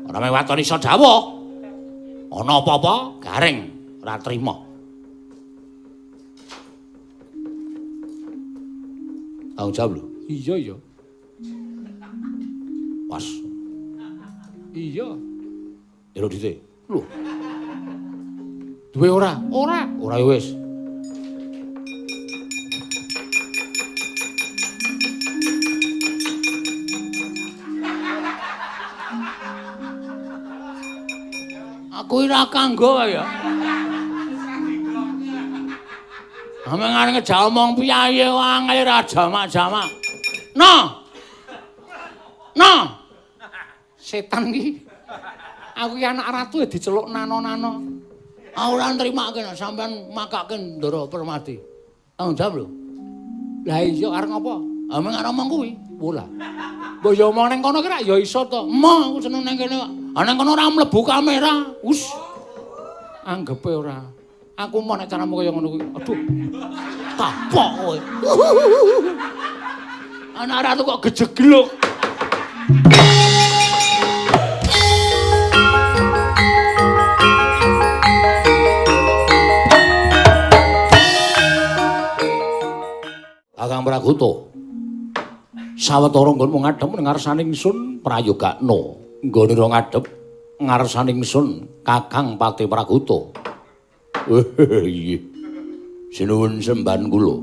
Ora mung waton iso dawuh. Ana apa-apa garing ora trima. Tanggung jawab lho. Iya ya. Pas. Iya. Jero dite. Lho. Duwe ora? Ora. Ora ya wis. Aku ora kanggo ya. Ame ngarep ngejak omong piye angel ora jamak-jamak. No. No. Setan iki. Aku ki anak ratu ya diceluk nano-nano. Aku ora nrimake nek sampean makake Ndara Permati. Tanggung jawab lho. Lah iya arep ngopo? Ame ngarep omong kuwi. Wolah. Mbok ya omong ning kono ki rak ya iso to. Emoh aku seneng ning kene kok. Ah ning kono ora mlebu kamera. Us. Anggepe ora. Aku mau nek caramu kaya ngono kuwi. Aduh. Kapok kowe. Anak ratu kok gejegluk. Kakang Pragoto. Sawetara nggonmu ngadhep ngarsane ingsun prayogakno. Nggone ora ngadhep ngarsane ingsun Kakang Patih Pragoto. Iya. Sinuwun sembahan kula.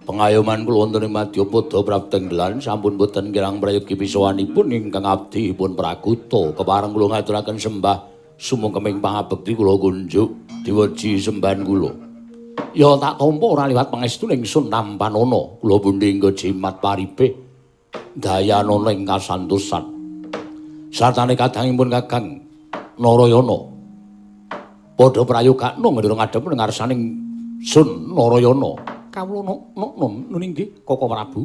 Pengayoman kula wonten ing Madyapada Praptenggelan sampun boten kirang prayogi pisawanipun ingkang abdi pun Pragoto. Kepareng kula ngaturaken sembah sumungkeming pangabekti kula kunjuk diweji sembahan kula. Ya tak tampa ora liwat pangestu ingsun tampanana. Kula pundi nggo jimat paripih dayanana ing kasantosan. Sartane kadangipun Kakang Narayana. Padha prayogakno ngendra ngadhep ngarsaning Sun Narayana. Kawula nun inggih Koko Prabu.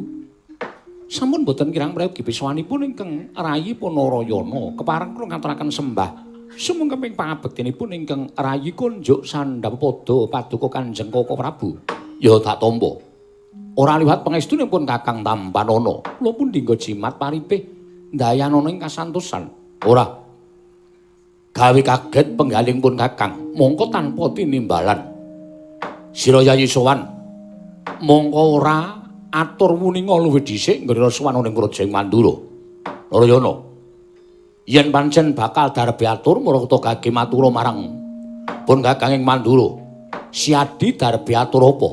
Sampun boten kirang prayogi pisawanipun ingkang rayi pun Narayana. Kepareng kula ngaturaken sembah sumungkeping pangabektinipun ingkang rayi kunjuk sandhap pada paduka Kanjeng Koko Prabu. Ya tak tampa. Ora liwat pangestunipun Kakang tampanana. Kula pundi nggo jimat paripih ndayanana ing kasantosan. Ora. Gawe kaget penggaling pun Kakang, mongko tanpa tinimbalan. Sira Yayi sowan, mongko ora atur wuninga luwih dhisik nggone sowan ning Praja ing Mandura. Narayana, yen pancen bakal darbe atur marata gage matura marang pun Kakang ing Mandura. Siadi darbe atur apa?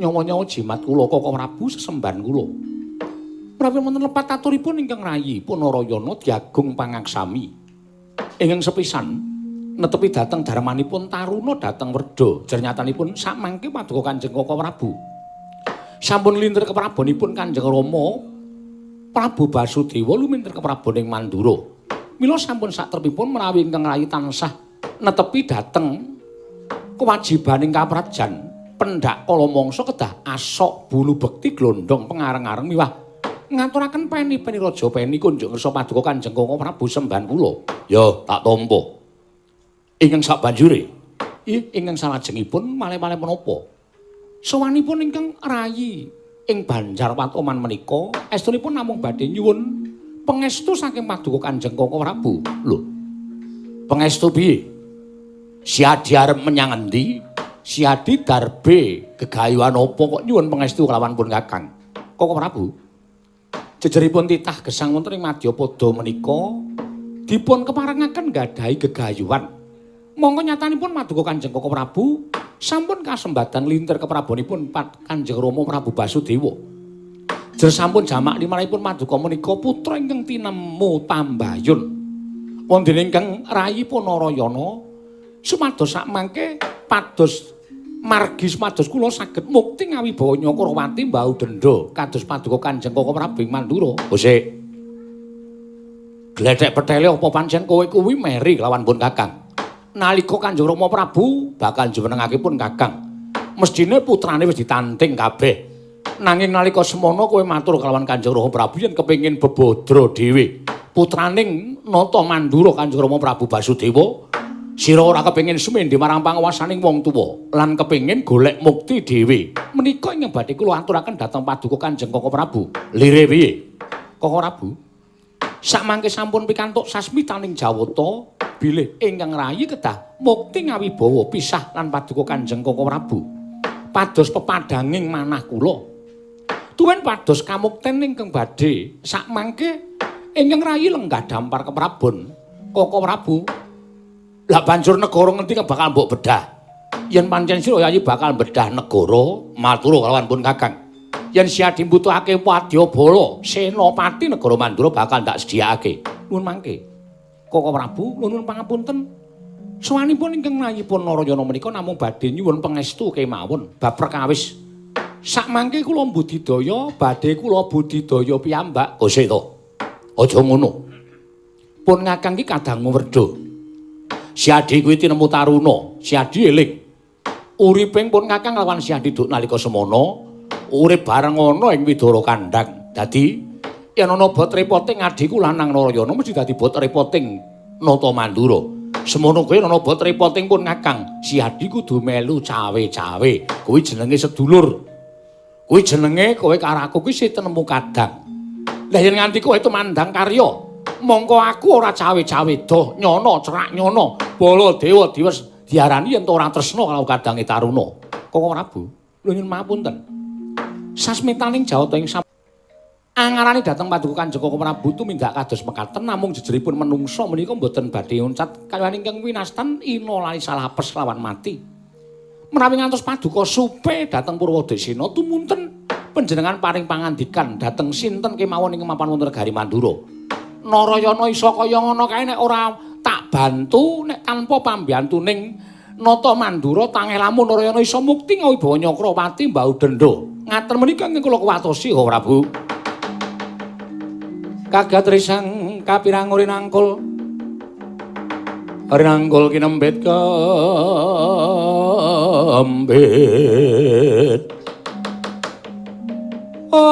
Nyawa-nyawa jimat kula Koko Prabu sesembahan kula. Menawi wonten lepat aturipun ingkang rayi pun Narayana diagung pangaksami. Ingkang sepisan netepi dhateng darmanipun taruna dhateng Werda. Jernyatanipun samangke paduka Kanjeng Koko Prabu. Sampun linter keprabonipun Kanjeng Rama Prabu Basudewa luminter keprabon ing Mandura. Mila sampun satrepipun menawi ingkang rayi tansah netepi dhateng kewajibaning kaprajan pendak kala mangsa kedah asok bulu bekti glondong pengareng-areng miwah ngaturaken peni-peni raja peni kunjuk ngersa paduka Kanjeng Koko Prabu sembahan kula. Ya tak tampa. Ingkang sabanjure, ingkang salajengipun malih-malih menapa? Sowanipun ingkang rayi ing Banjar Patoman menika estunipun namung badhe nyuwun pangestu saking paduka Kanjeng Koko Prabu. Lho. Pangestu piye? Siadi arep menyang endi? Siadi darbe gegayuhan apa kok nyuwun pangestu kelawan pun Kakang? Koko Prabu. Jejeripun titah gesang wonten ing Madyapada menika dipun keparengaken nggadahi gegayuhan. Mongko nyatanipun paduka Kanjeng Koko Prabu sampun kasembatan linter keprabonipun Kanjeng Rama Prabu Basudewa. Jer sampun jamak limrahipun paduka menika putra ingkang tinemu Pambayun. Wonten ingkang rayi pun Narayana sumados sakmangke pados margi supados kula saged mukti ngawibawa Nyakrawati mbau denda kados paduka Kanjeng Koko Prabu ing Mandura. Sik. Glethek petele apa pancen kowe kuwi meri kelawan pun Kakang? Nalika Kanjeng Rama Prabu bakal jumenengake pun Kakang, mesthine putrane wis ditanting kabeh. Nanging nalika semono kowe matur kelawan Kanjeng Rama Prabu yen kepengin bebadra dhewe. Putraning Nata Mandura Kanjeng Rama Prabu Basudewa, sira ora kepengin sumendhe marang panguwasaning wong tuwa lan kepengin golek mukti dhewe. Menika ingkang badhe kula aturaken dhateng paduka Kanjeng Koko Prabu. Lire piye? Koko Prabu, Sakmangke sampun pikantuk sasmitaning Jawata bilih ingkang rayi kedah mukti ngawibawa pisah lan paduka Kanjeng Koko Prabu. Pados pepadhanging manah kula. Tuwin pados kamukten ingkang badhe sakmangke ingkang rayi lenggah dampar keprabon Koko Prabu. Lah banjur negara ngendi bakal mbok bedah? Yen pancen sira yayi bakal bedah negara, matur kalawan pun Kakang. Yen Siadi mbutuhake wadyabala, senopati negara Mandura bakal ndak sediakake. Nuwun mangke. Koko Prabu nuwun pangapunten. Sowanipun ingkang rayipun Narayana menika namung badhe nyuwun pangestu kemawon bab perkawis. Sakmangke kula mbudidaya, badhe kula budidaya piyambak. Kose to. Aja ngono. Pun Kakang iki kadangmu werda. Siadi kuwi tinemu taruna, Siadi eling. Uriping pun Kakang lawan Siadi duk nalika semana, urip bareng ana ing Widara Kandhang. Dadi yen ana bot repoting adhiku lanang Narayana mesti dadi bot repoting Nata Mandura. Semono kuwi ana bot repoting pun Kakang, Siadi kudu melu cawe-cawe. Kuwi jenenge sedulur. Kuwi jenenge kowe karo aku kuwi sing tenemu kadang. Lah yen nganti kowe tumandang karya, mongko aku ora cawe-cawe doh nyono cerak nyono bala dewa diwes diarani yen ora tresna karo kadange taruna. Koko Prabu, lho nyuwun mapunten. Sasmitaning Jawata ing angarane dhateng paduka Kanjeng Koko Prabu tumindak kados mekaten namung jejeripun menungsa menika mboten badhe uncat kaliyan ingkang winastan ina lan salapes lawan mati. Menawi ngantos paduka supe dhateng Purwadesina tumunten panjenengan paring pangandikan dhateng sinten kemawon ing mapan wonten negari Mandura. Narayana iso kaya ngono kae nek ora tak bantu, nek tanpa pambiyantuning Nata Mandura tangelamu Narayana iso mukti ngawibawa Nyakrawati mbau denda. Ngaten menika ingkang kula kuwatosi, Koko Prabu. Kagat risang kapirang rinangkul. Rinangkul kinembet kembet. Ong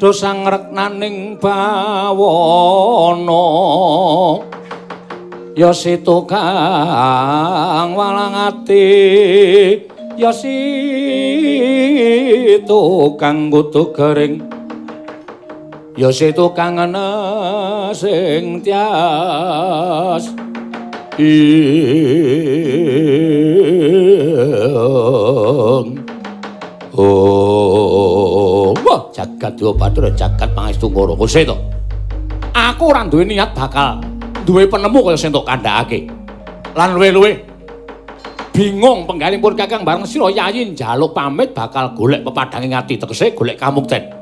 dosang reknaning bawana ya situ kang walang ati ya situ kang kudu gering ya situ kang ana sing tias ing. Oh, wah jagat dewa bathara jagat pangestu ngoro kose to. Aku ora duwe niat bakal duwe penemu kaya sing tok kandhakake. Lan luwe-luwe bingung penggalipun Kakang bareng sira yayi njaluk pamit bakal golek pepadhange ati tegese golek kamukten.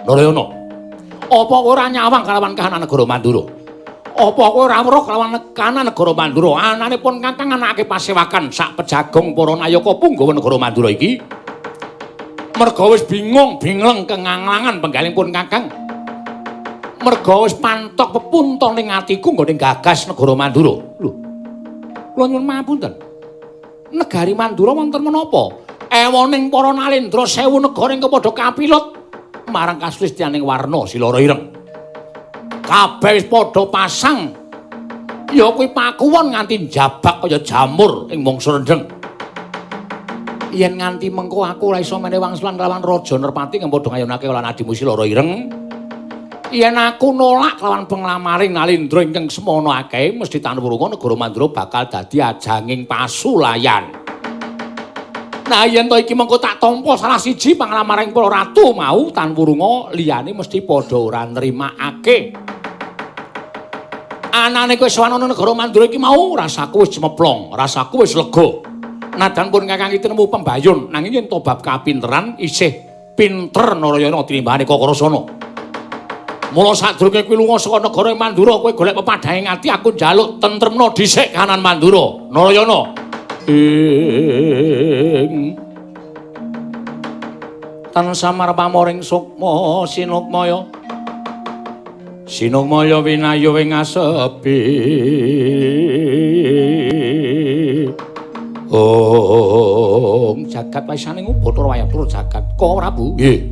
Narayana, apa kowe ora nyawang kalawan kahanan negara Mandura? Apa kowe ora weruh kalawan kahanan negara Mandura? Anane pun Kakang anake pasewakan sak pejagong para nayaka punggawa negara Mandura iki. Merga wis bingung bingleng kenganglangan penggalipun Kakang. Merga wis pantok pepunton ning atiku nggone gagas negara Mandura. Lho. Kula nyuwun mapunten. Negari Mandura wonten menapa? Ewoning para nalendra sewu negara ingkang padha kapilut marang kasulistianing warna Silara Ireng. Kabeh wis padha pasang. Ya kuwi pakuwon nganti njabak kaya jamur ing mangsa rendheng. Yen nganti mengko aku ora iso menehi wangsulan kelawan Raja Nerpati kang padha ngayunake lan adimu Silara Ireng. Yen aku nolak kelawan penglamaring Nalendra ingkang semono akeh mesti tanwurunga negara Mandura bakal dadi ajanging pasulayan. Nah yen to iki mengko tak tampa salah siji panglamaring para ratu mau tanwurunga liyane mesti padha ora nrimakake. Anane kowe sowan ana negara Mandura iki mau rasaku wis cemeplong, rasaku wis lega. Nadan pun Kakang iki nemu pembayun nanging yen to bab kapinteran isih pinter Narayana tinimbangane Kakrasana. Mula sadurunge kuwi lunga saka negara Mandura kowe golek pepadhange ati aku njaluk tentremna dhisik kahanan Mandura. Narayana. Ing tan samar pamoring sukma sinukmaya. Sinukmaya winayu ing asepi. Om jagat waisaning Bathara Wayang jagat. Koko Prabu. Nggih.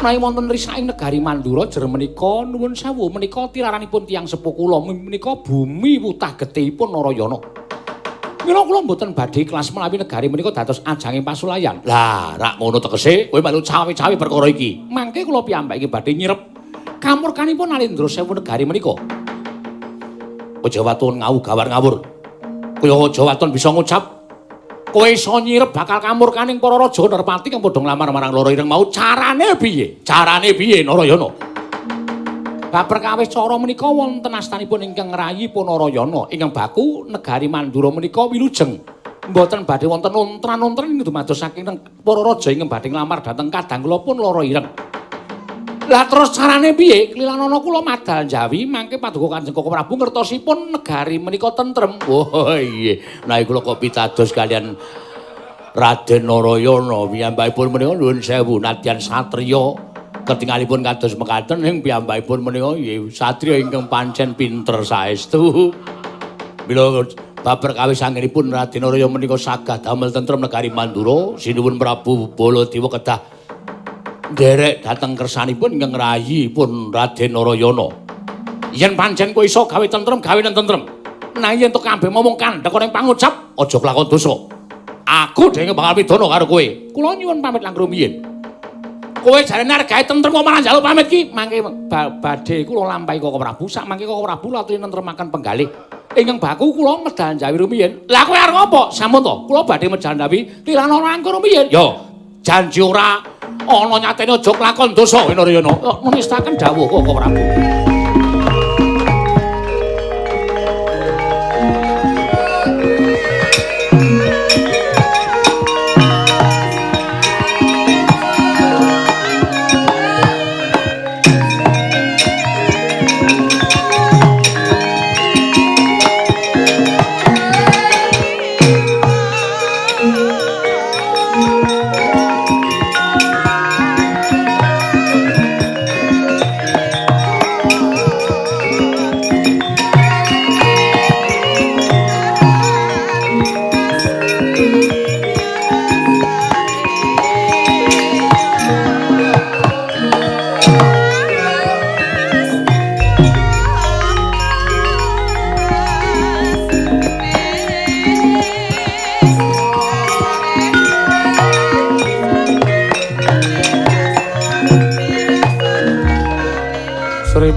Menawi wonten risaking negari Mandura jer menika nuwun sewu menika tiraranipun tiyang sepuh kula menika bumi wutah getihipun Narayana. Mila kula mboten badhe ikhlas menawi negari menika dados ajanging pasulayan. Lah, rak ngono tegese kowe melu cawe-cawe perkara iki. Mangke kula piyambak iki badhe nyirep kamurkanipun Alendra Sewu negari menika. Aja waton ngawu gawar ngawur. Kowe aja waton bisa ngucap kowe iso nyirep bakal kamurkaning para raja Nerpati kang padha nglamar marang Loro Ireng mau. Carane piye? Carane piye Narayana? Bab perkawis cara menika wonten astanipun ingkang ngrayi Punarayana ingkang baku negari Mandura menika wilujeng. Mboten badhe wonten ontran-ontran ing dumados saking para raja ingkang badhe nglamar dhateng kadang kula pun Loro Ireng. Lah terus carane piye? Klilanana kula madal njawi mangke paduka Kanjeng Koko Prabu ngertosipun negari menika tentrem. Oh iya. Nah kula kok pitados kalian Raden Narayana piyambakipun menika nuwun sewu nadyan satriya ketingalipun kados mekaten ing piyambakipun menika nggih satriya ingkang pancen pinter saestu. Mila bab perkawis anggenipun Raden Narayana menika sagah damel tentrem negari Mandura, sinuwun Prabu Baladewa kedah nderek dhateng kersanipun ingkang ngrayipun Raden Narayana. Yen pancen kowe iso gawe tentrem, gawe tentrem. Nah yen tok kabeh momong kandhek ning pangucap, aja kelakon dosa. Aku dhewe bakal pidana karo kowe. Kula nyuwun pamit langkung rumiyin. Kowe jarene arep gawe tentrem kok malah njaluk pamit ki. Mangke badhe kula lampahi Koko Prabu, sak mangke Koko Prabu laturi nentremaken penggalih. Ingkang baku kula medal njawi rumiyin. Lah kowe arep ngopo? Sampun to, kula badhe medal njawi tilana langkung rumiyin. Yo, janji ora ana nyatene aja kelakon dosa Narayana. Nestaken dawuh Koko Prabu.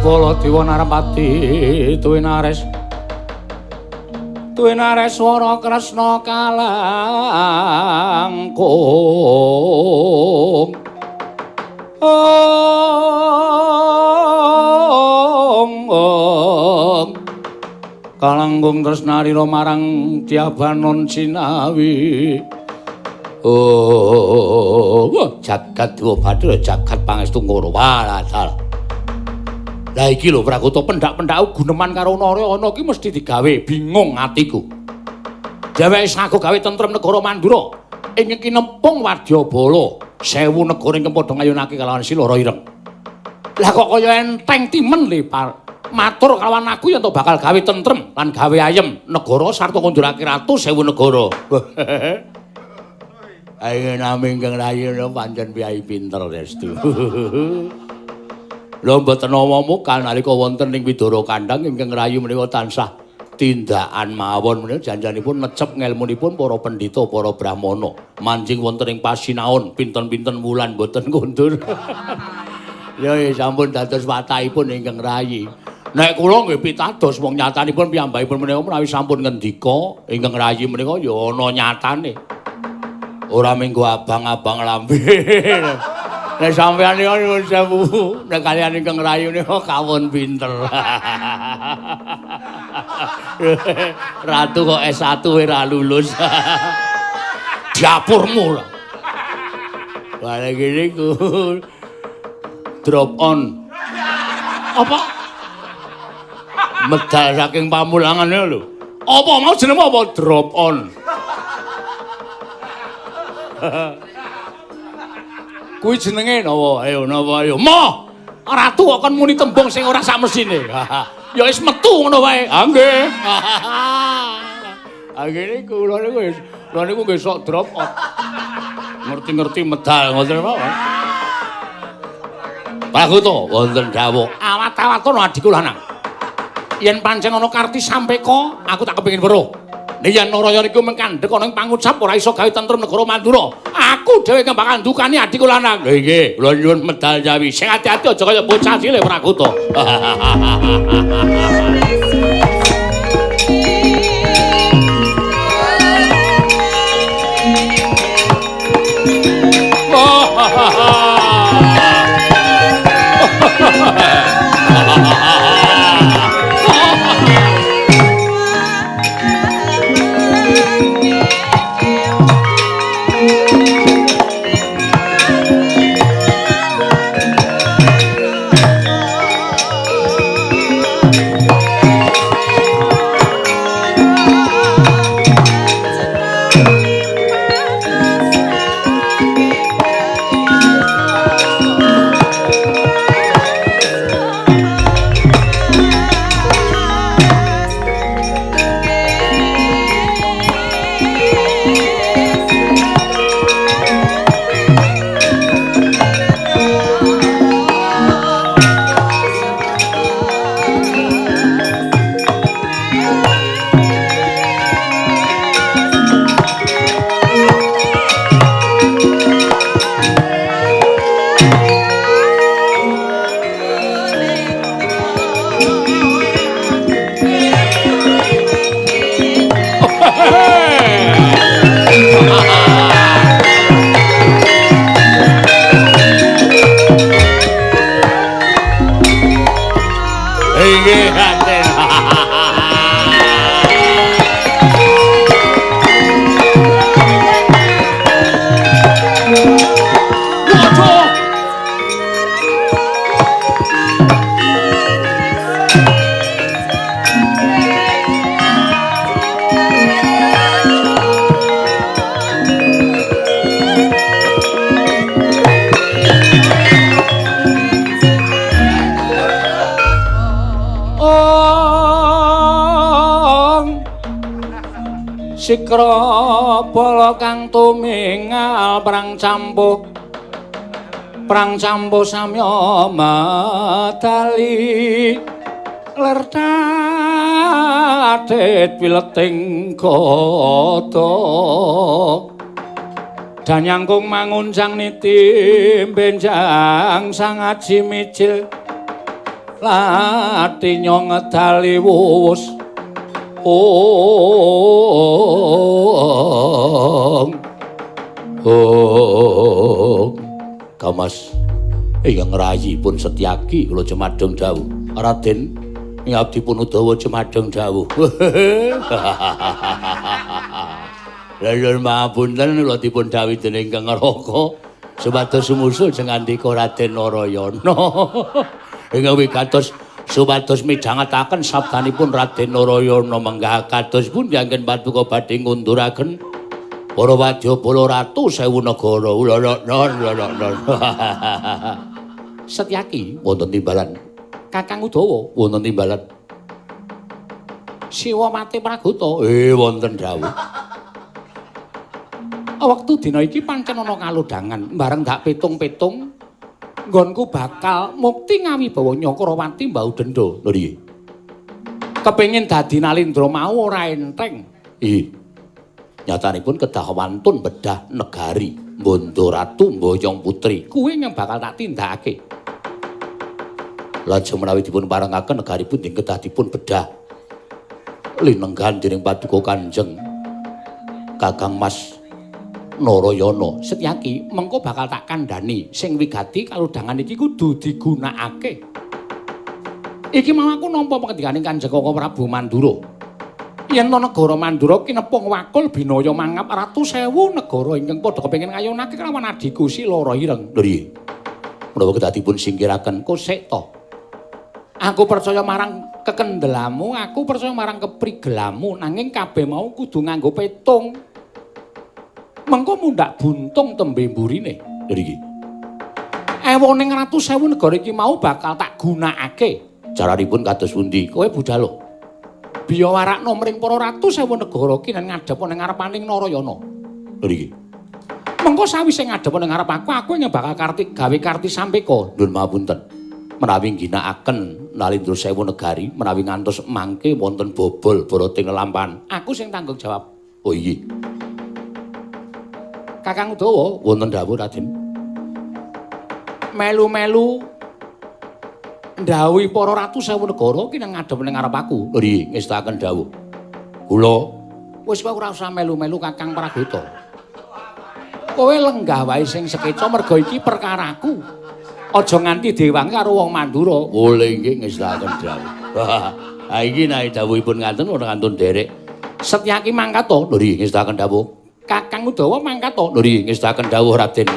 Baladewa Narpati tuwinares tuwinares swara Kresna kalangkung ong ong kalangkung tresnarira marang Dyabanon Cinawi. Oh jagat dewa bathara jagat pangestu ngoro walah. Lah iki lho Prakoto pendak-pendak guneman karo Narayana iki mesti digawe bingung atiku. Dheweke sago gawe tentrem negara Mandura ing kinempung wadyabala 1000 negara ingkang padha ngayunake kalawan si Loro Ireng. Lah kok kaya enteng timen le matur kalawan aku yen to bakal gawe tentrem lan gawe ayem negara sarta ngundurake ratu 1000 negara. Ayo nami ingkang rayana pancen piyai pinter restu. Lho mboten nama mukal nalika wonten ing Widara Kandhang ingkang ngrayu menika tansah tindakan mawon menika janjanipun necep ngelmunipun para pendhita para brahmana manjing wonten ing pasinaon pinten-pinten wulan mboten kondur. Ya sampun dados watakipun ingkang ngrayi. Nek kula nggih pitados wong nyatanipun piyambakipun menika menawi sampun ngendika ingkang ngrayi menika ya ana nyatane. Ora minggu abang-abang lambe. Nek sampeyan niku nyuwun sewu, nek kaliyan ingkang ngrayu niku kawon pinter. Ratu kok S1 ora lulus. Dapurmu lho. Wah iki niku drop on. Apa? Medal saking pamulangan lho. Apa mau jenengmu apa drop on? Kuwi jenenge napa? Ayo napa ayo. Moh. Ratu kok kon muni tembung sing ora samesine. Ya wis metu ngono wae. Ha nggih. Ha ngene kula niku wis kula niku nggih sok drop out. Ngerti-ngerti medal ngoten mawon. Prakoto wonten dawuh. Awat-awatono adhiku lanang. Yen pancen ana karti sampeka, aku tak kepengin weruh. Yen Narayana iku mengkandhek ana ing pangucap ora iso gawe tentrem negara Mandura. Aku dhewe kang bakal ndukani adikku lanang. Lha nggih, kula nyuwun medal jawi. Sing ati-ati aja kaya bocah cilik Pragoto. Sikra bala kang tumingal perang campuh samya medali ler dadit wileting gada danyangkung mangunjang niti benjang sang aji mijil lati nyong ngedali wuwus. Ong ong Kamas ingkang rayi pun Setyaki kula jemadeng dawuh. Raden ing abdi pun Udawa jemadeng dawuh. Lha mapunten kula dipun dawuhi dening Kang Raka supados sumusul jengandika Raden Narayana. Ingkang wigatos supados midhangetaken sabdanipun Raden Narayana menggah kados pundi anggen paduka badhe ngunduraken para wadyabala ratu sewu negara. Setyaki wonten timbalan. Kakang Udawa wonten timbalan. Siwa mate Pragota wonten dawuh. Wektu dina iki pancen ana kalodhangan bareng dak petung-petung nggonku bakal mukti ngawibawa Nyakrawati mbau denda. Lho piye? Kepengin dadi Nalindra mau ora enteng. Ih. Nyatanipun kedah wantun bedah negari, mbondo ratu mboyong putri. Kuwi yang bakal tak tindakake. Lajeng menawi dipun parengaken negaripun ing kedah dipun bedah linenggan dening paduka Kanjeng Kakang Mas Narayana. Setyaki mengko bakal tak kandhani sing wigati kalodhangan iki kudu digunakake. Iki mau aku nampa pengendikane Kanjeng Kaka Prabu Mandura. Yen to negara Mandura kinepung wakul binaya mangap ratu sewu negara ingkang padha kepengin ngayunake kelawan adhiku Si Loro Ireng. Lho piye? Menawa kedah dipun singkiraken kosek to. Aku percaya marang kekendelamu, aku percaya marang keprigelamu, nanging kabeh mau kudu nganggo petung. Mengko mundhak buntung tembe mburine. Lho iki. Ewoning ratu sewu negara iki mau bakal tak gunakake. Caranipun kados pundi? Kowe budal lho. Biya warakno mring para ratu sewu negara ki nen ngadhep ning ngarepaning Narayana. Lho iki. Mengko sawise ngadhep ning ngarep aku, aku yang bakal karti gawe karti sampeka. Nuwun mapunten. Menawi ngginakaken Nalindra Sewu Negari menawi ngantos mangke wonten bobol barating lelampahan. Aku sing tanggung jawab. Oh iya. Kakang Udawa wonten dawuh Raden. Melu-melu ndhawuhi para ratu Sewu Negara ki nang ngadhep ning ngarep aku. Lho nggih, ngestakaken dawuh. Kula wis kowe ora usah melu-melu Kakang Pragota. Kowe lenggah wae sing sekeca merga iki perkaraku. Aja nganti dewangi karo wong Mandura. Oleh nggih ngestakaken dawuh. Ha iki nek dawuhipun ngaten ora kantun nderek. Setyaki mangkat to? Lho nggih ngestakaken dawuh. Kakang Udawa mangkat to? Lho nggih ngestakaken dawuh Raden.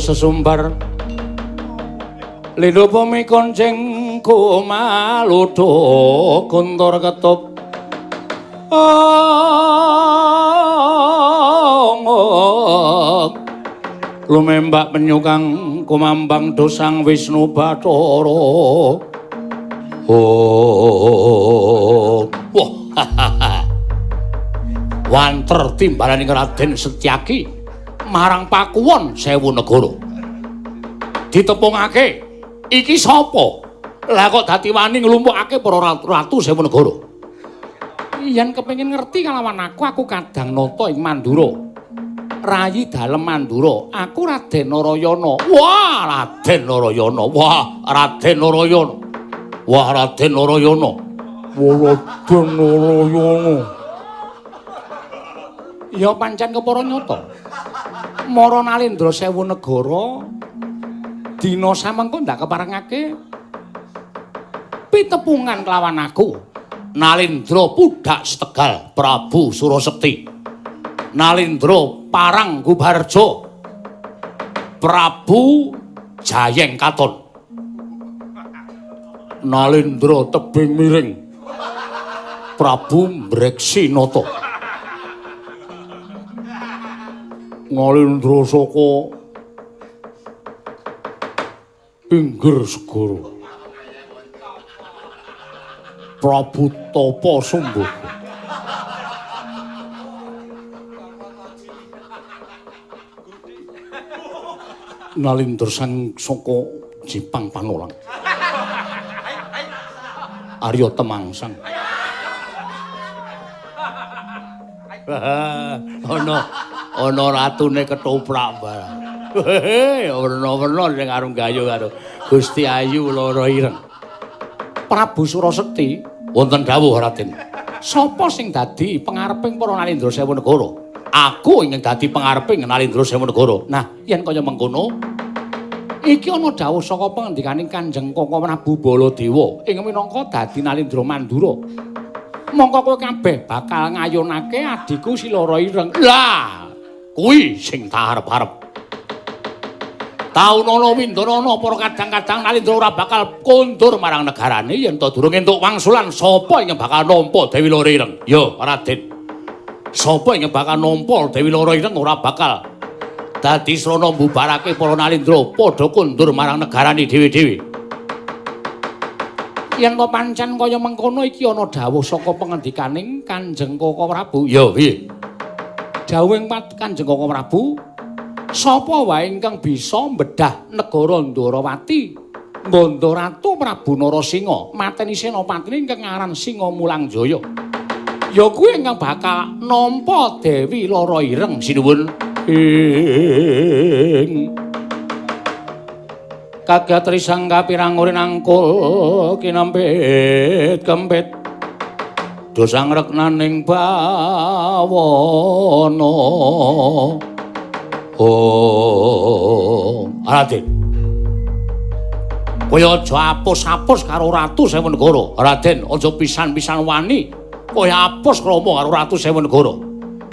Sesumbar lindhu bumi konceng kumaludho kuntur ketup lumembak penyukang kumambang dosang Wisnu Bathara. Oh wah wanter timbalaning Raden Setyaki marang Pakuwon Sewu Negara. Ditepungake iki sapa? Lah kok dadi wani nglumpukake para ratu Sewu Negara. Yen kepengin ngerti kalawan aku, aku kadang nata ing Mandura. Rayi dalem Mandura, aku Raden Narayana. Wah, Raden Narayana. Wah, Raden Narayana. Wah, Raden Narayana. Wah, Raden Narayana. Ya pancen kepara nyata. Mara Nalendra Sewu Negara dina samengko ndak keparengake pitepungan kelawan aku. Nalendra Pudhak Setegal Prabu Surasekti. Nalendra Parang Gubarja Prabu Jayeng Katon. Nalendra Tebing Miring Prabu Mbreksinata. Nalendra saka pinggir segara Prabu Tapa Sumbaga. Nalendra sang saka Jipang Panolang Arya Temangsang. Ana ratune ketoprak barang. Hehe, werna-werna sing arep gayu karo Gusti Ayu Lara Ireng. Prabu Surasekti wonten dawuh Raden. Sapa sing dadi pengareping para Nalendra Sewu Negara? Aku ingkang dadi pengareping Nalindra Sewanegara. Nah, yen kaya mengkono iki ana dawuh saka pangendikaning Kanjeng Kaka Prabu Baladewa ing minangka dadi Nalindra Mandura. Mongko kowe kabeh bakal ngayunake adhiku Si Loro Ireng. Lah, kuwi sing tak arep-arep. Taunana windanana para kadang-kadang Nalindra ora bakal kondur marang negarane yen ta durung entuk wangsulan sapa ingkang bakal nampa Dewi Loro Ireng. Ya, Raden. Sapa ingkang bakal nampa Dewi Loro Ireng ora bakal dadi srana mbubarake para Nalindra padha kondur marang negarane dhewe-dhewe. Yen ta pancen kaya mengkono iki ana dawuh saka pangendikaning Kanjeng Kaka Prabu. Ya, piye? Dawuhing Kanjeng Kaka Prabu, sapa wae ingkang bisa mbedah negara Ndorowati, nggondo Ratu Prabu Narasinga, mateni senopatine ingkang aran Singa Mulangjaya. Ya kuwi ingkang bakal nampa Dewi Loro Ireng. Sinuwun. Ing kagat risang kapirang urin angkul kinempit kempit dosang reknaning bawana. Oh, Raden. Kowe aja apus-apus karo Ratu Sewanegara. Raden, aja pisan-pisan wani kowe apus krama karo Ratu Sewanegara.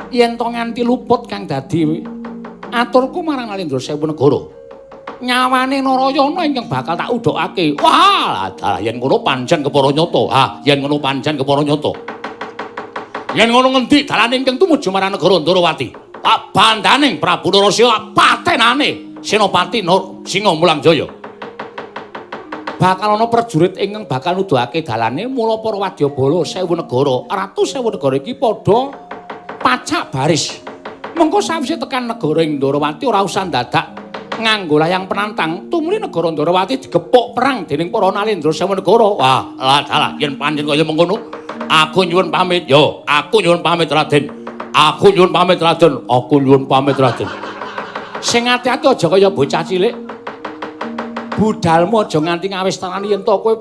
Yen to nganti luput kang dadi aturku marang Nalindra Sewanegara, nyawane Narayana ingkang bakal tak udhokake. Wah, dalah yen ngono pancen kepara nyata. Ha, yen ngono pancen kepara nyata. Yen ngono ngendi dalane ingkang tumuju marang negara Ndorowati? Tak bandaning Prabu Narasingha patenane Senopati Singa Mulangjaya. Bakal ana prajurit ingkang bakal nuduhake dalane, mula para wadyabala sewu negara, ratu sewu negara iki padha pacak baris. Mengko sawise tekan negara ing Ndorowati ora usah dadak nganggo layang penantang, tumuli negara Ndorowati digepuk perang dening para Nalindra Sewanegara. Wah, lah dalah yen pancen kaya mengkono, aku nyuwun pamit. Yo, aku nyuwun pamit Raden. Aku nyuwun pamit Raden. Aku nyuwun pamit Raden. Sing ati-ati aja kaya bocah cilik. Budalmu aja nganti ngawestarani yen to kowe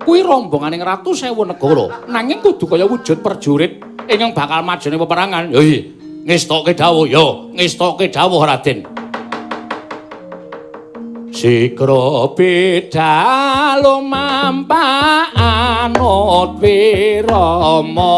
kuwi rombonganing Ratu Sewanegara. Nanging kudu kaya wujud prajurit ingkang bakal majune peperangan. Yo iya, ngestoke dawuh yo, ngestoke dawuh Raden. Sikra bidalo mampa anut wirama.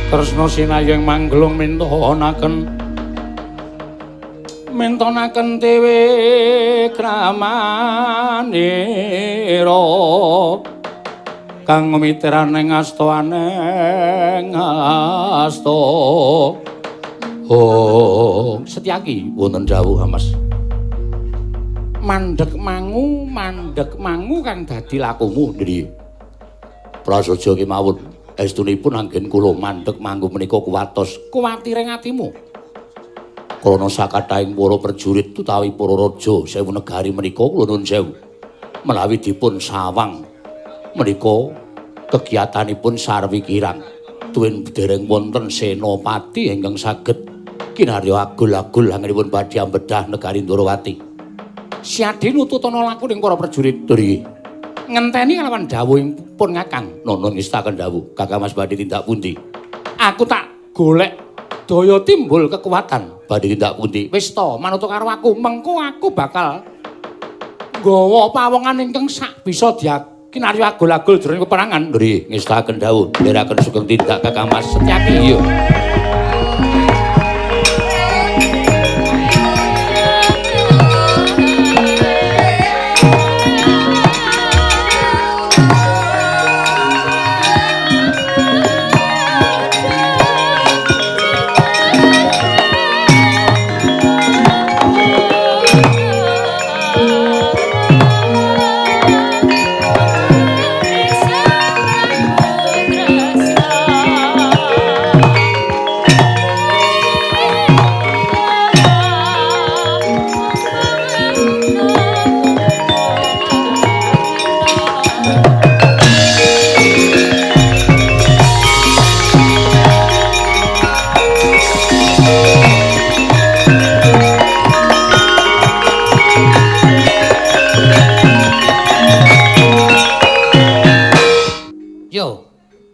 Kresna sinayeng mangglung mintonaken mintonaken dewe kramanira kang miteraning asta aneng asta. Oh, Setyaki wonten dawuh Mas. Mandheg mangu kang dadi lakumu nggih. Prasaja kemawon estunipun anggen kula mandheg mangu menika kuwatos kuwatire atimu. Krana sakathahing para prajurit utawi para raja sewu negari menika kula nuwun sewu menawi dipun sawang menika kegiatanipun sarwi kirang tuwin dereng wonten senopati ingkang saged kinarya agul-agul anggenipun badhe ambedah negari Ndorowati. Siadi nututana laku ning para prajurit nggih. Ngenteni kalawan dawuhipun Kakang. Nono ngestaken dawuh, Kakang Mas badhe tindak pundi? Aku tak golek daya timbul kekuatan. Badhe tindak pundi? Wis to, manut karo aku, mengko aku bakal nggawa pawongan ingkang sak bisa diakinarya agul-agul jroning peperangan. Nggih, ngestaken dawuh, ndherekaken sugeng tindak Kakang Mas Setyaki. Iya.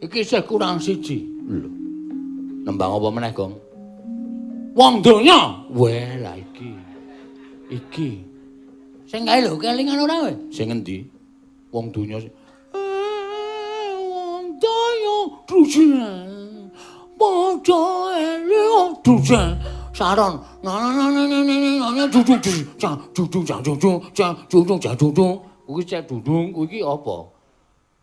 Iki isih kurang siji. Lho. Nembang apa meneh, Gong? Wong donya. Weh, lah iki. Iki. Sing kae lho kelingan ora kowe? Sing endi? Wong donya. Wong donya drujen. Padha eling drujen. Saron. Na na na na na na dudu ca dudu ca dudu ca dudu ca dudu. Kuwi cek dudung, kuwi iki apa?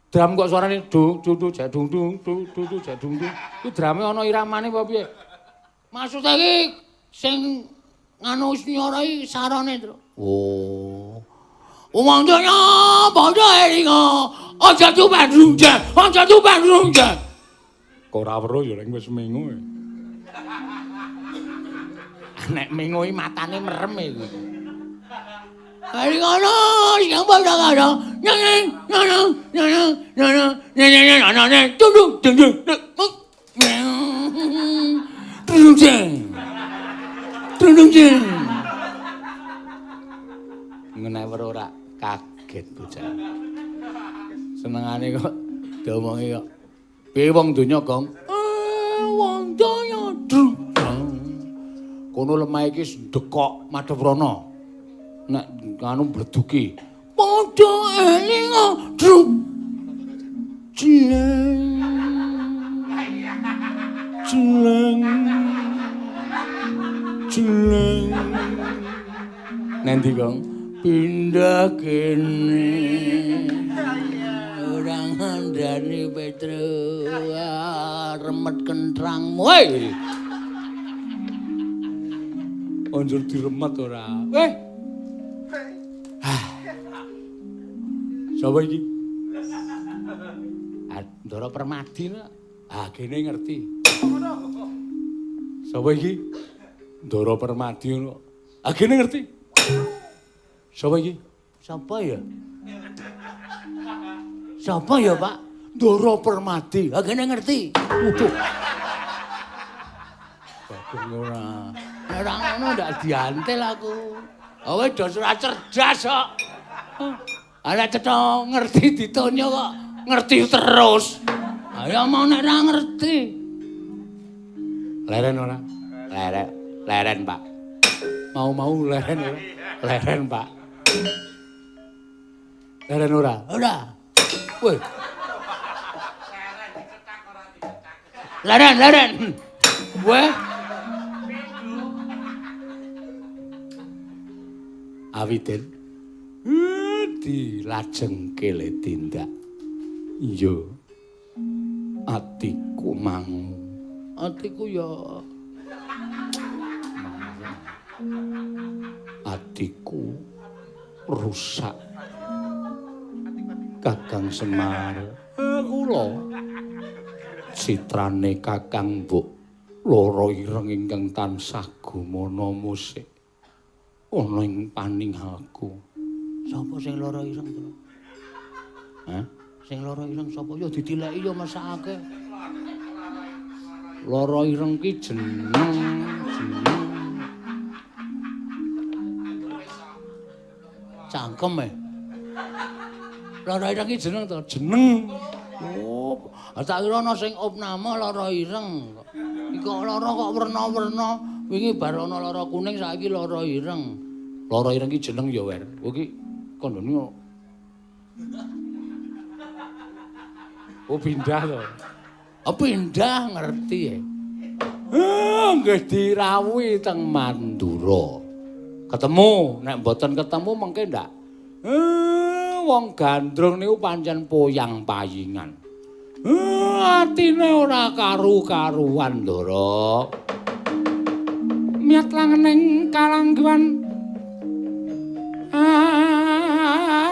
Drum kok suarane dung dudu cek dung dung dudu cek dung dung. Kuwi drame ana iramane apa piye? Maksude iki sing nganu nyora iki sarane, Tru. Oh. Wong donya padha elinga, aja tuban rungja, aja tuban rungja. Kok ora weruh ya nek wis mengo. Nek mengo iki matane merem iki. Elingono sing padha karo nyeng nyeng nyeng nyeng nyeng nyeng nyeng dung dung dung dung. Dung. Dung jeng. Ngene ora kaget bocah. Senengane kok diomongi kok. Piye wong donya, Gong? Wong donya drung. Kono lemah iki ndekok madhep rono. Nek anu mbleduki. Padha elinga drung. Jleng. Jleng. Jleng. Nanti Gong? Pindah kene. Ora ngandani Petro, remet kentrangmu. Woi. Anjur diremet ora. Weh. Sapa iki? Ndara Permadi. Ah, kene ngerti. Sapa iki? Ndara Permadi ngono. Ah, kene ngerti. Sapa iki? Sapa ya? Sapa ya, Pak? Ndara Permadi. Ah, kene ngerti. Waduh. Bagus ora. Ora ngono ndak diantel aku. Kowe do ora cerdas kok. Ala cetha ngerti ditonyo kok ngerti terus. Ayo mau nek ora ngerti. Leren ora? Leren, leren, Pak. Mau-mau leren ora? Leren, Pak. Leren ora? Ora. Woi. Leren, leren. Weh. Awiten. Dilajengke le tindak. Iya. Atiku mangu. Atiku ya atiku rusak. Kakang Semar kula citrane Kakang Mbok lara ireng ingkang tansah gumana musik ana ing paningalku. Sapa sing lara ireng to? Hah? Sing lara ireng sapa? Ya ditileki ya mesakake. Lara ireng ki jeneng, jeneng. Cangkem e. Lara ireng ki jeneng to? Jeneng. Oh, tak kira ana sing opname lara ireng. Iki kok lara kok werna-werna. Wingi bar ana lara kuning saiki lara ireng. Lara ireng ki jeneng ya, Wer. Kowe ki kandhane kok. Oh, pindah to. Oh, pindah ngerti ya. Nggih dirawuhi teng Mandura. Ketemu, nek mboten ketemu mengke ndak. Wong gandrung niku pancen poyang payingan. Atine ora karu-karuan, Ndara. Miyat langening kalangguan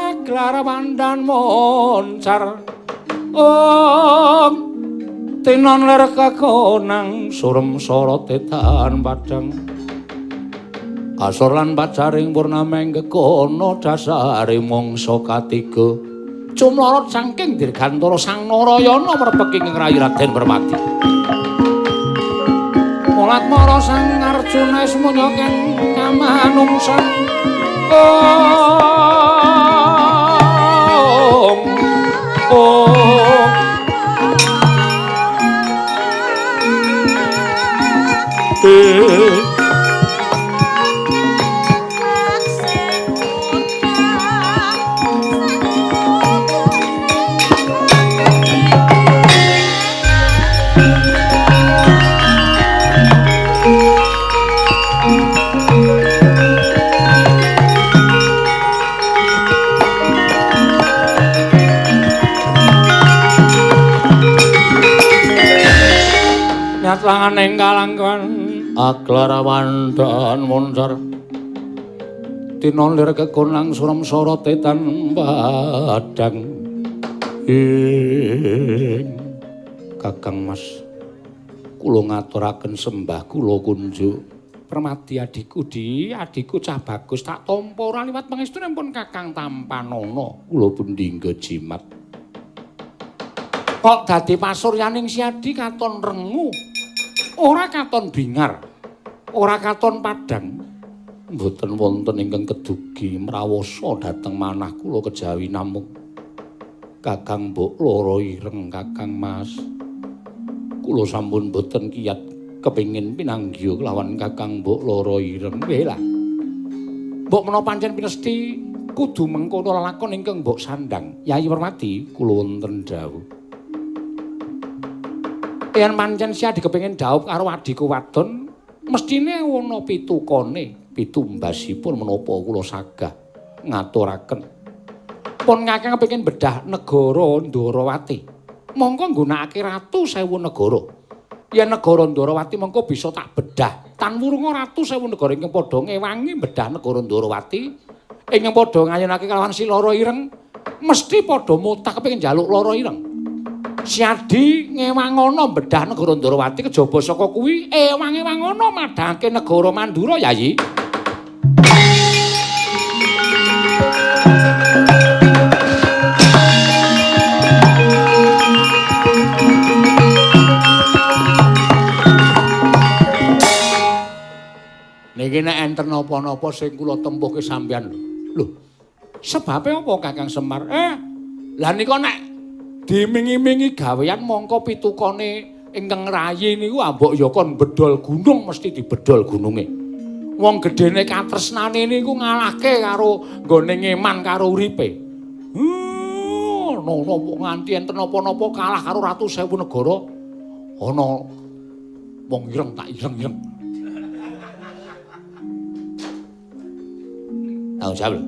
aglar pandan moncar. Om tinon ler kekonang surem sorote tan padang kasor lan pacaring purnameng kekono dasare mangsa katiga cumlorot saking dirgantara Sang Narayana mrepeki ing rayi Raden Permadi. Mulat mara Sang Arjuna semuanya kang kamanungsan. Om Om. Atlanganing kalangkan aglarawan dan moncar tinolir kekonang suram sorote tan padang ing Kakang Mas kula ngaturaken sembah kula kunjuk Permadi adikku di adikku cah bagus tak tampa ora liwat pangestu pun Kakang tampanana kula pundi jimat kok dadi pasuryaning Siadi katon rengu ora katon bingar ora katon padang mboten wonten ingkang kedugi mrawasa dhateng manah kula kejawi namung Kakang mbok loro ireng Kakang Mas kula sampun mboten kiyat kepingin pinanggih kelawan Kakang mbok loro ireng. Weh lah. Mbok menawa pancen pinesti kudu mengkono lelakon ingkang mbok sandang. Yayi Permadi kula wonten dawuh. Yen pancen Siadi kepingin dhaup karo adhiku wadon, mestine ana pitukane, pitumbasipun menapa kula sagah ngaturaken. Pun Kakang kepingin bedah negara Ndorowati. Mongko nggunakake ratu sewu negara. Yen negara Ndorowati mengko bisa tak bedah. Tan wurunga ratu sewu negara ingkang padha ngewangi bedah negara Ndorowati, ingkang padha ngayunake kalawan si Loro Ireng, mesti padha mutah kepengin njaluk Loro Ireng. Siadi ngewangono bedah negara Ndorowati kejaba saka kuwi ewang-ewangono madhangke negara Mandura Yayi. Niki nek enten napa-napa sing kula tempuhke sampeyan lho. Lho, sebabe apa Kakang Semar? Lah nika nek dimingi-mingi gawean mongko pitukane ingkang rayi niku ambok ya kon bedol gunung mesti dibedol gununge. Wong gedene katresnane niku ngalahke karo nggone ngeman karo uripe. Ana nganti enten napa-napa kalah karo ratu sewu negara. Ana wong ireng tak ireng-ireng. Tanggung jawab lho.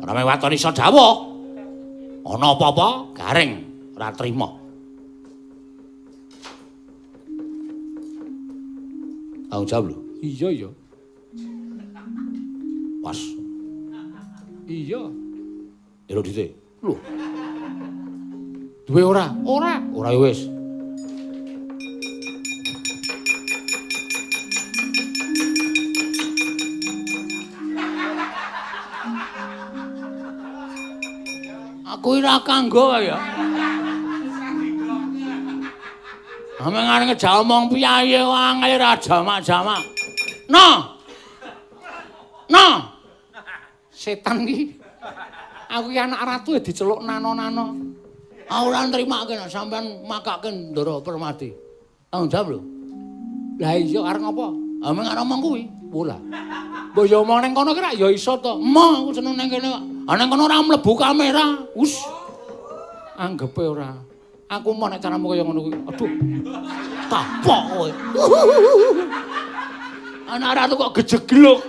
Ora mung waton iso dawuh. Ana apa-apa garing ora trima. Tanggung jawab lho. Iya ya. Pas. Iya. Ero dite. Lho. Duwe ora? Ora. Ora ya wis. Aku ora kanggo ya. Ame ngarep ngejak omong piye angel ora jamak-jamak. No. No. Setan iki. Aku ki anak ratu ya diceluk nano-nano. Aku ora nrimake nek sampean makake Ndara Permadi. Tanggung jawab lho. Lah iya arep ngopo? Ame ngarep omong kuwi. Wolah. Mbok ya omong ning kono ki rak ya iso to. Emoh aku seneng ning kene kok. Ah nang kono ora mlebu kamera. Us. Anggepe ora. Aku mau nek caramu kaya ngono kuwi. Aduh. Kapok kowe. Anak ratu kok gejegluk.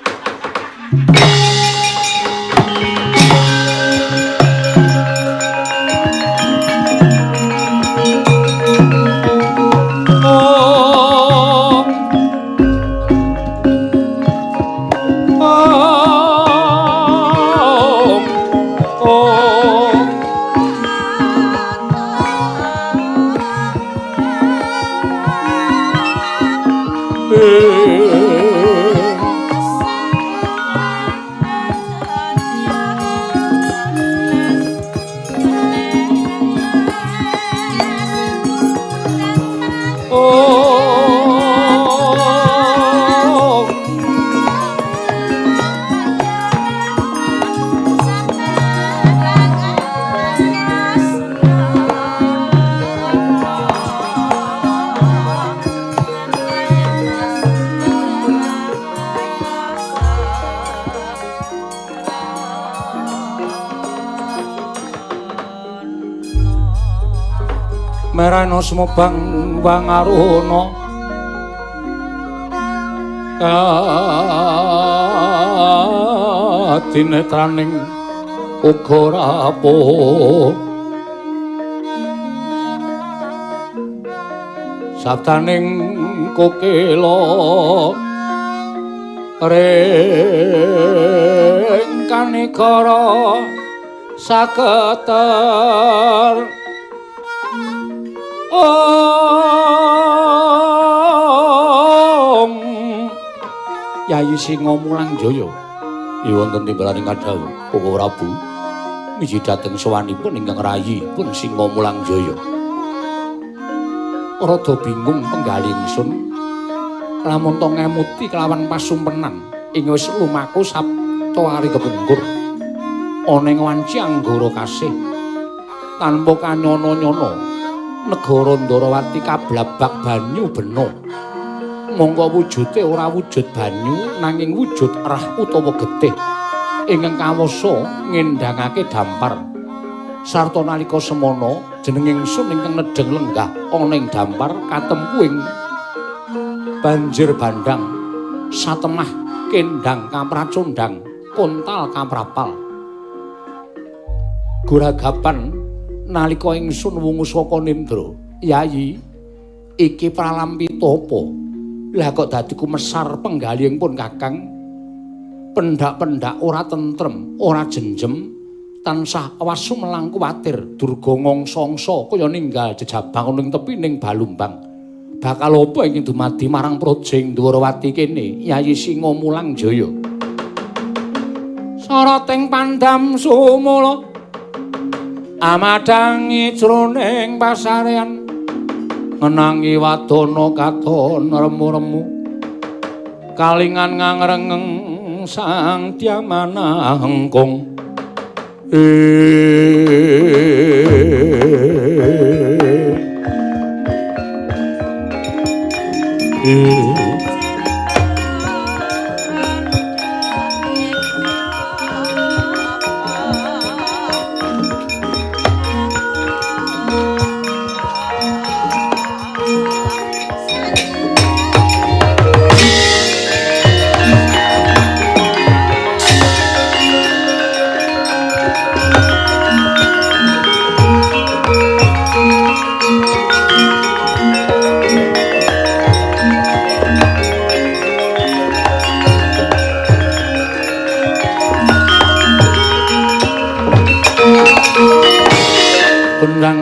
Merana sumebang wangaruna kadinetraning uga rapuh Sabdaning kokela ring kanegara saketer. Om Yayi Singa Mulang Jaya wonten timbalaning kadhawuh Koko Prabu miji dhateng sowanipun ingkang rayi pun Singa Mulang Jaya. Rada bingung penggalih ingsun lamun to ngemuti kelawan pasumpenan ing wis lumaku sabta ari kepungkur ana ing wanci anggara kasih tanpa kanyono-nyono negara Ndorowati kablabak banyu bena. Mongko wujude ora wujud banyu nanging wujud rah utawa getih ingkang kawasa ngendhangake dampar. Sarta nalika semana jeneng ingsun ingkang nedheng lenggah ana ing dampar katempu ing banjir bandhang satemah kendhang kamracundhang kontal kamrapal. Guragapan nalika ingsun wungu saka nindra, Yayi, iki pralampita apa? Lah kok dadi kumesar penggalihipun pun Kakang? Pendak-pendak ora tentrem, ora jenjem, tansah awas sumelang kuwatir durga ngongso-ongso kaya ninggal jejabang ana ing tepining balumbang. Bakal apa ingkang dumadi marang praja ing Dwarawati kene, Yayi Singa Mulang Jaya? Sarating pandam sumula amadhangi jroning pasarean ngenangi wadana katon remu-remu kalingan ngangrengeng sang Dyamanangkung.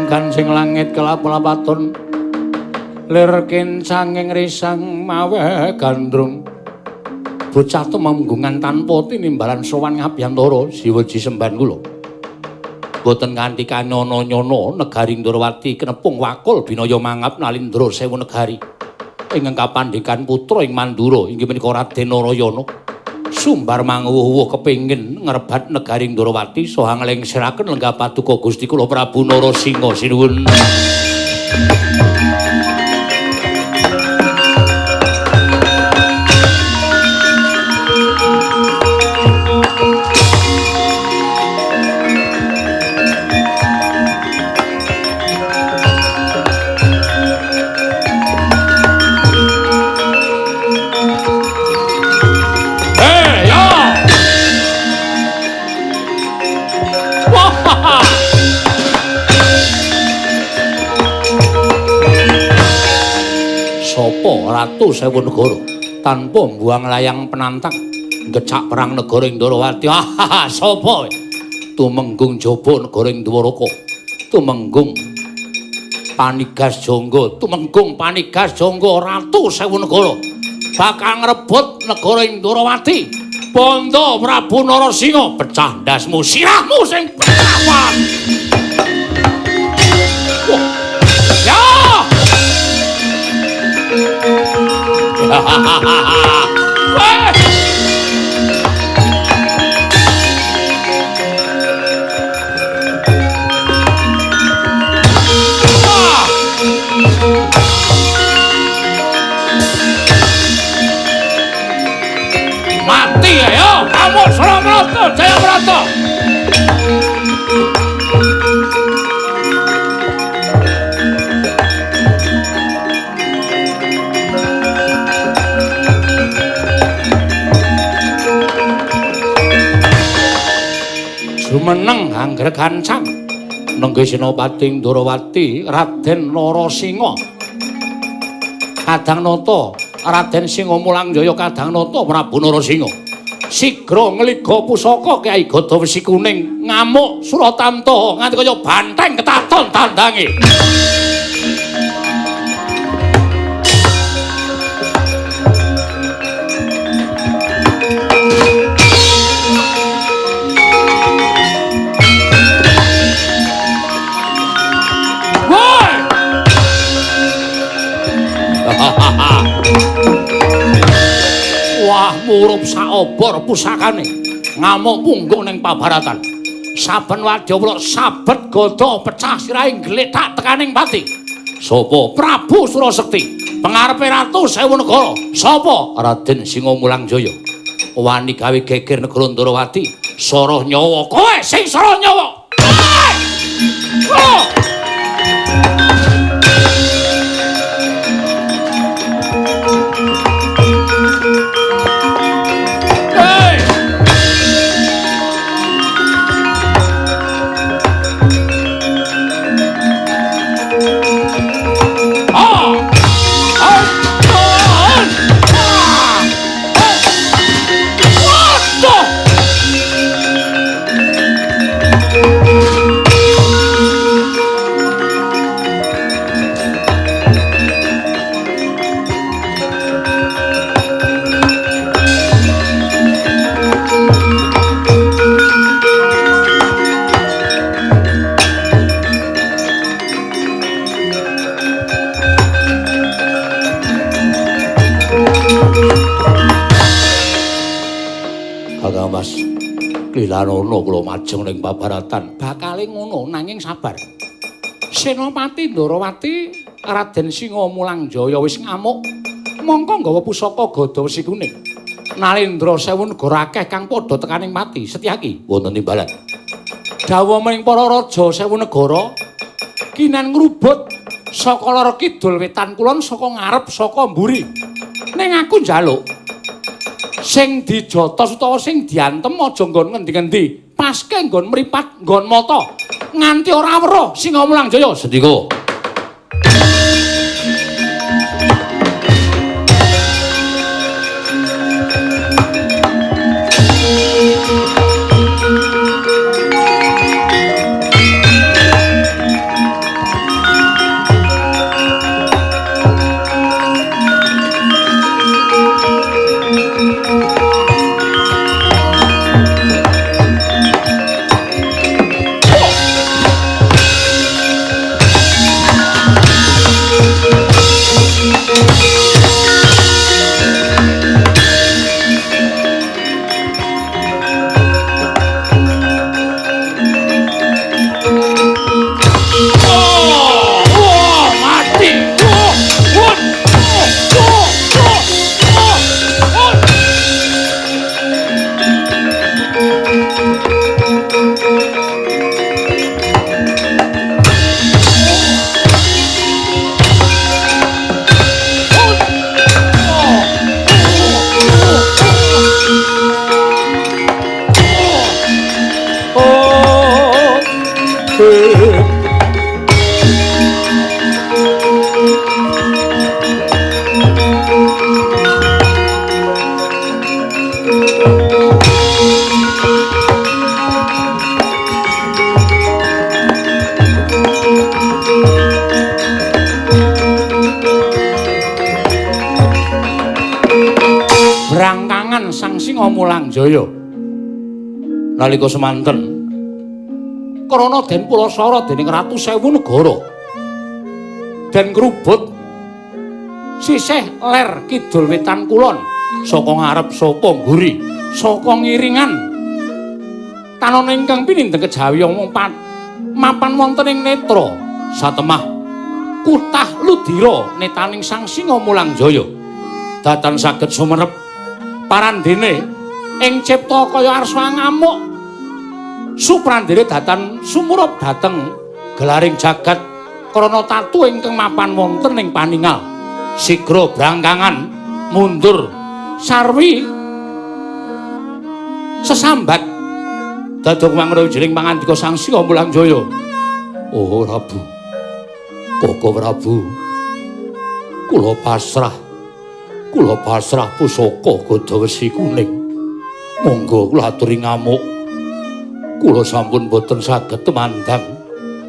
Kancing langit kelap-lapaton lir kencanging risang mawe gandrung. Bocah tumenggungan tanpa tinimbalan sowan ngabiyantara siweji semban kula. Boten nganti kanyono-nyono negari Ndorowati kenepung wakul binaya mangap nalindra sewu negari ingkang kapandhekan putra ing Mandura inggih menika Raden Narayana. Sumbar manguwuh kepingin ngrebat negari Ndorowati saha nglengseraken lenggah paduka Gusti kula Prabu Narasingha sinuwun. Ratu Sewu Negara tanpa mbuang layang penantang ngecak perang negara ing Ndorowati. Hahaha, sapa? Tumenggung Jaba negara ing Dwaraka. Tumenggung Panigas Jangga, Tumenggung Panigas Jangga Ratu Sewu Negara bakal ngrebut negara ing Ndorowati. Bondo Prabu Narasingha, pecah ndasmu, sirahmu sing pecah. Ya! Mati ayo, kamu Suramarta, Jayabrata. Jumeneng angger gancang nenggih Senopati Ndorowati Raden Narasingha. Kadang nata Raden Singamulangjaya, kadang nata Prabu Narasinga. Sigra ngliga pusaka Kyai Gada Wesi Kuning ngamuk Suratamta nganti kaya banteng ketaton tandange. Wah, murup saobor pusakane ngamuk punggung ning pabaratan. Saben wadya wlok sabet gada pecah sirahe gletak tekaning pati. Sapa Prabu Surasekti pengarepe Ratu Sewu Negara? Sapa Raden Singamulangjaya? Wani gawe geger negara Ndrawati. Soroh nyawa kowe sing soroh nyawa. Oh! Lilanono kula majeng ning pabaratan. Bakale ngono nanging sabar. Senopati Ndrawati Raden Singamulangjaya wis ngamuk mongko nggawa pusaka Gada Wesi Kuning. Nalendra sewu negara akeh kang padha tekaning pati. Setyaki wonten timbalan. Dawuh maring para raja sewu negara kinan ngrubut saka lor kidul wetan kulon saka ngarep saka mburi. Ning aku njaluk sing dijotos utawa sing diantem aja nggon ngendi-ngendi, paske nggon mripat, nggon mata, nganti ora weruh Singamulangjaya. Sendika. Brangkangan Sang Singamulangjaya nalika semanten krana den pulasara dening Ratu Sewu Negara den ngrubut sisih ler kidul wetan kulon saka ngarep saka mburi saka ngiringan tanana ingkang pinindheng kejawi mapan wonten ing netra satemah kutah ludira netaning Sang Singamulangjaya datan saged sumerep parandene ing cipta kaya arsa ngamuk suprandene datan sumurup dhateng gelaring jagat krana tatu ingkang mapan wonten ing paningal. Sigra brangkangan mundur sarwi sesambat dadung mangra jeling pangandika Sang Singamulangjaya. Oh Prabu, Koko Prabu, Kula pasrah. Kula pasrah pusaka gada wesi kuning. Monggo kula aturi ngamuk. Kula sampun boten saged tumandang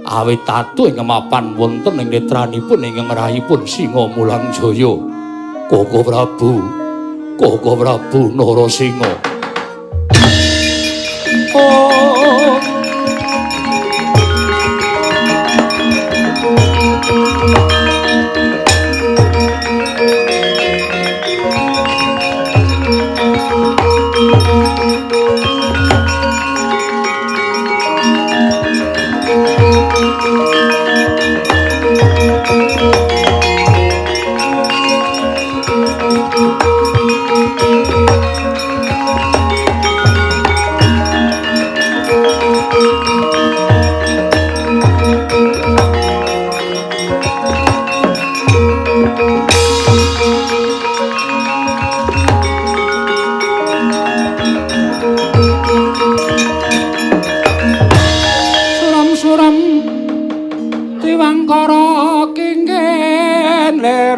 awit tatu ing mapan wonten ing netranipun ingkang rahipun Singa Mulang Jaya. Koko Prabu, Koko Prabu Narasinga. Oh.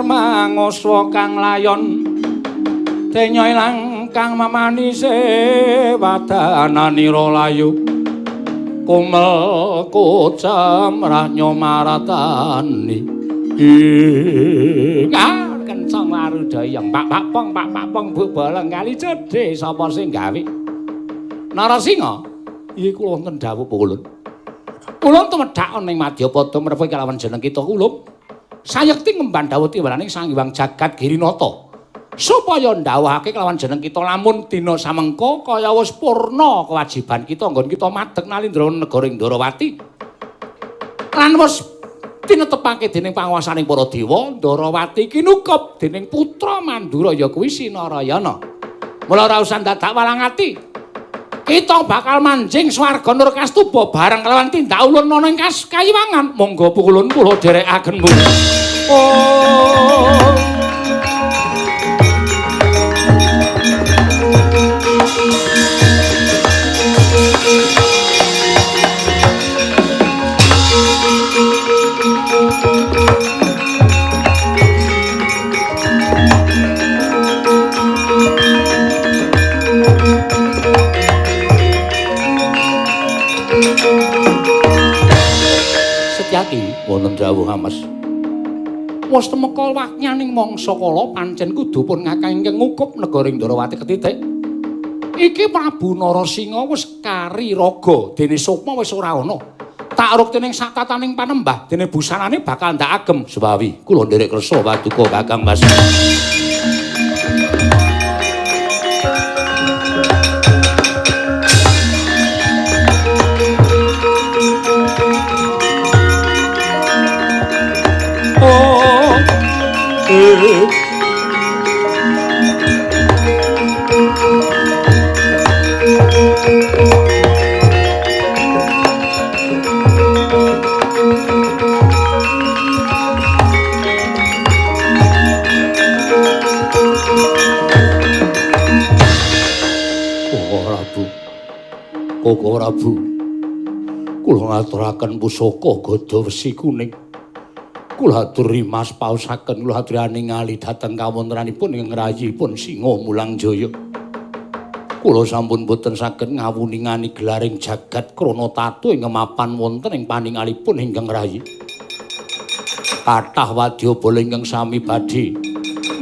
Mangoswa kang layon denya ilang kang mamanise wadananira layu kumel kocem rahnya maratani ing kenceng warudaya pak pak pong pak pak pong bu bolong kali cedhe sapa sing gawe Narasinga iki kula wonten dawuh ulun ulun tumedhak ana ing Madyapada mrepa kalawan jeneng kita ulun sayekti ngemban dawuh tiwaraning Sang Hyang Jagat Girinata supaya ndhawuhake kelawan jeneng kita lamun dina samengko kaya wis purna kewajiban kita nggon kita madeg nalindra negara ing Ndarawati lan wis tinetepake dening panguwasaning para dewa Ndarawati kinukup dening putra Mandura ya kuwi Sinarayana. Mula ora usah dadak walang ati, kita bakal manjing swarga Nurkastuba bareng kelawan tindak ulun ana ing kayiwangan. Monggo pukulun kula dherekaken Bu. Oh. Setyaki wonten dawuh Mas. Wis temeka wakyaning mangsa kala pancen kudu pun ngakeh ingkang ngukup negara ing Ndarawati ketitik. Iki Prabu Narasinga wis kari raga dene sukma wis ora ana. Takruk dening satataning panembah dene busanane bakal ndak agem. Sewawi kula nderek kersa paduka Kakang Mas. Koko Prabu, kula ngaturaken pusaka gada wesi kuning. Kula aturi mas paosaken kula aturi ningali dhateng kawontenanipun ing rayipun Singa Mulang Jaya. Kula sampun boten saged ngawuningani gelaring jagat krana tatu ing mapan wonten ing paningalipun ingkang rayi. Kathah wadyabala ingkang sami badhe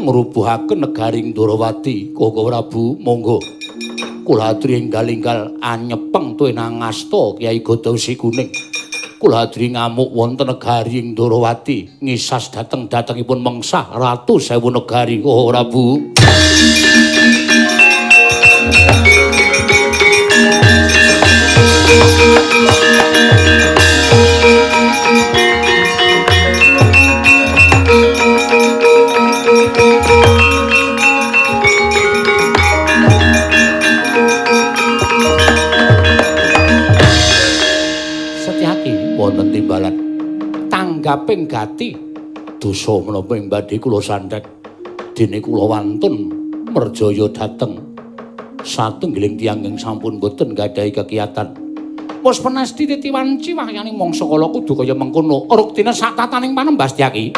ngrubuhaken negari Ndarawati. Koko Prabu, monggo. Kula aturi enggal-enggal anyepeng tuwinang asta Kyai Gada Wesi Kuning. Kula aturi ngamuk wonten negari ing Ndarawati ngisas dhateng datengipun mengsah ratu sewu negari. Oh Prabu. Wonten timbalan tanggaping gati dosa menapa ing badhe kula sandhek dene kula wantun merjaya dhateng satunggiling tiyang ingkang sampun boten gadhahi kekiyatan. Wis penasti titi wanci wahyaning mangsa kala kudu kaya mengkono. Ruktina satataning panembah Setyaki.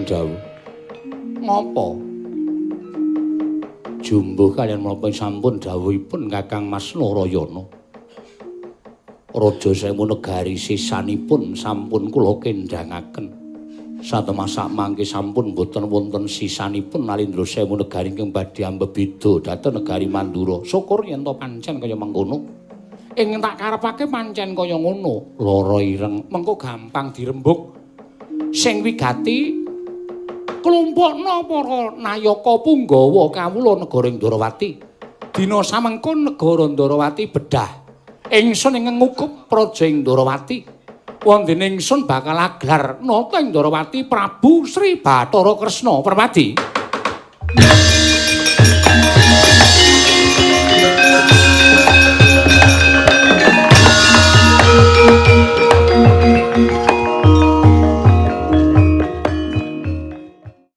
dawuh. Ngapa? Jumbuh kaliyan menapa sampun dawuhipun Kakang Mas Narayana. Raja Semu negari sisanipun sampun kula kendhangaken. Satemasak mangke sampun boten wonten sisanipun Nalindra Semu negari ingkang badhe ambebeda dhateng negari Mandura. Syukur yen to pancen kaya mengkono. Ing tak karepake pancen kaya ngono, lara ireng mengko gampang dirembug. Sing wigati klumpukna para nayaka punggawa kawula negara Ndrawati. Dina samengko negara Ndrawati bedah. Ingsun ing ngukup praja ing Ndrawati. Wondene ingsun bakal aglar nata ing Ndrawati Prabu Sri Bathara Kresna Permadi.